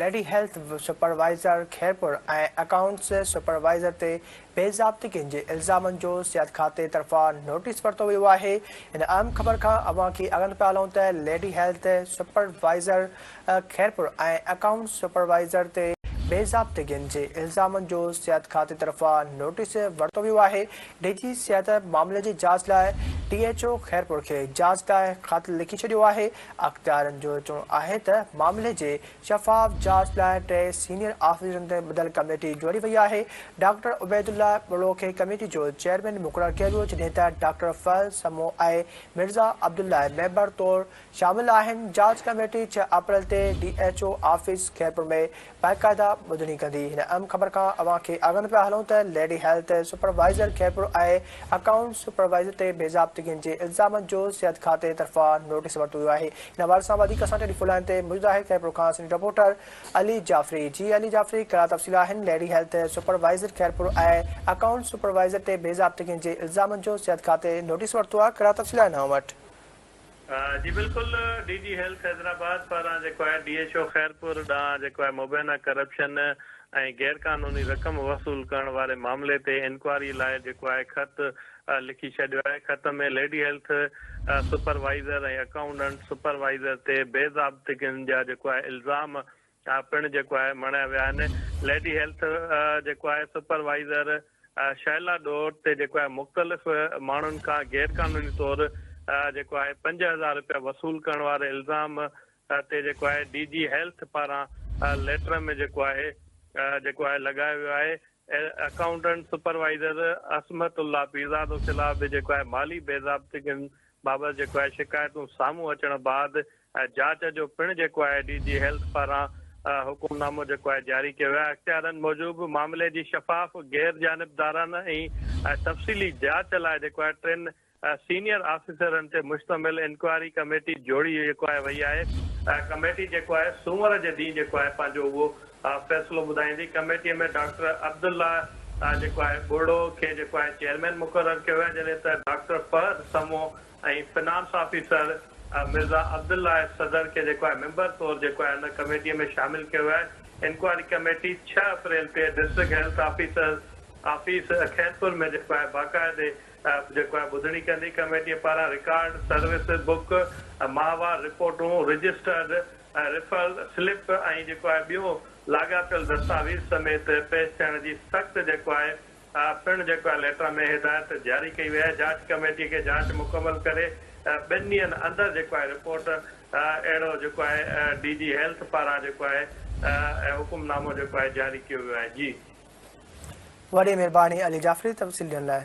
Lady health supervisor Khairpur ۽ accounts supervisor تي بي ضابطگين جي الزامن جو صحت کاتي طرفان نوٽيس ورتو ويو آهي. هن اهم خبر کان اوهان کي آگاهه پيا هلون ته lady health supervisor Khairpur ۽ accounts supervisor تي بي ضابطگين جي الزامن جو صحت کاتي طرفان نوٽيس ورتو ويو آهي. ڊي جي صحت معاملي جي جاچ لاء ڊي ايڇ او خيرپور کي جاچ لاء خط لکي ڇڏيو آهي. اختيارين جو چوڻ آهي ته معاملي جي شفاف جاچ لاء ٽي سينيئر آفيسرن تي ٻڌل ڪميٽي جوڙي وئي آهي، ڊاڪٽر عبيدالله ٻرڙو کي ڪميٽي جو چيئرمين مقرر ڪيو ويو، جڏهن ته ڊاڪٽر فضل سمون ۽ مرزا عبدالله ميمبر طور شامل آهن، جاچ ڪميٽي ڇهه اپريل تي D H O office Khairpur ۾ باقاعده ٻڌڻي ڪندي. هن اهم خبر کان اوهان کي آگاهه پيا هلون ته lady health supervisor Khairpur ۽ accounts supervisor تي بي ضابطگين جي الزامن جو صحت کاتي طرفان نوٽيس ورتو ويو آهي. ان حوالي سان وڌيڪ اسان ٽيليفون لائين تي موجود آهي خيرپور کان سينيئر رپورٽر علي جعفري. جي علي جعفري ڪهڙا تفصيل آهن lady health supervisor Khairpur ۽ accounts supervisor تي بي ضابطگين جي الزامن جو صحت کاتي نوٽيس ورتو آهي ڪهڙا تفصيل آهن اوهان وٽ. جي بلڪل ڊي جي هيلٿ حيدرآباد پاران جيڪو آهي ڊي ايڇ او خيرپور ڏانهن جيڪو آهي مبينا ڪرپشن ۽ غيرقانوني رقم وصول ڪرڻ واري معاملي تي انڪوائري لاء جيڪو آهي خط لکي ڇڏيو آهي خط ۾ lady health supervisor ۽ accountant supervisor تي بي ضابطگين جا جيڪو آهي الزام پڻ جيڪو آهي مڻيا ويا آهن ليڊي هيلٿ جيڪو آهي سپروائيزر شهلا ڏور تي جيڪو آهي مختلف ماڻهن کان غيرقانوني طور جيڪو آهي 5000 رپيا وصول ڪرڻ واري الزام تي جيڪو آهي ڊي جي هيلٿ پاران ليٽر ۾ جيڪو آهي جيڪو آهي لڳايو ويو آهي اڪائونٽنٽ سپروائيزر عصمت الله پيرزادو خلاف به جيڪو آهي مالي بي ضابطگين بابت جيڪو آهي شڪايتون سامهون اچڻ بعد جاچ جو پڻ جيڪو آهي ڊي جي هيلٿ پاران حڪم نامو جيڪو آهي جاري ڪيو ويو آهي اختيارن موجب معاملي جي شفاف غير جانبدارانه ۽ تفصيلي جاچ لاء جيڪو آهي ٽن سينيئر آفيسرن تي مشتمل انڪوائري ڪميٽي جوڙي جيڪو آهي وئي آهي. ڪميٽي جيڪو آهي سومر جي ڏينهن جيڪو آهي پنهنجو اهو فيصلو ٻڌائيندي. ڪميٽي ۾ ڊاڪٽر عبدالله جيڪو آهي ٻرڙو کي جيڪو آهي چيئرمين مقرر ڪيو ويو آهي جڏهن ته doctor Fahad Samoon ۽ finance officer Mirza Abdullah Sadar کي جيڪو آهي ميمبر طور جيڪو آهي ان ڪميٽي ۾ شامل ڪيو ويو آهي. انڪوائري ڪميٽي ڇهه اپريل تي district health officer office Khairpur ۾ جيڪو آهي باقاعدي جيڪو آهي ٻڌڻي ڪندي، ڪميٽيء پاران رڪارڊ، سروس بڪ، ماهوار رپورٽون، رجسٽرڊ ريفرل سلپ ۽ جيڪو آهي ٻيون لاڳاپيل دستاويز سميت پيش ٿيڻ جي سخت جيڪو آهي پڻ جيڪو آهي ليٽر ۾ هدايت جاري ڪئي وئي آهي، جاچ ڪميٽي کي جاچ مڪمل ڪري ٻن ڏينهن اندر جيڪو آهي رپورٽ اهڙو جيڪو آهي ڊي جي هيلٿ پاران جيڪو آهي حڪم نامو جيڪو آهي جاري ڪيو ويو آهي جي. وڏي مھرباني علي جعفري تفصيل ڏيڻ لاء.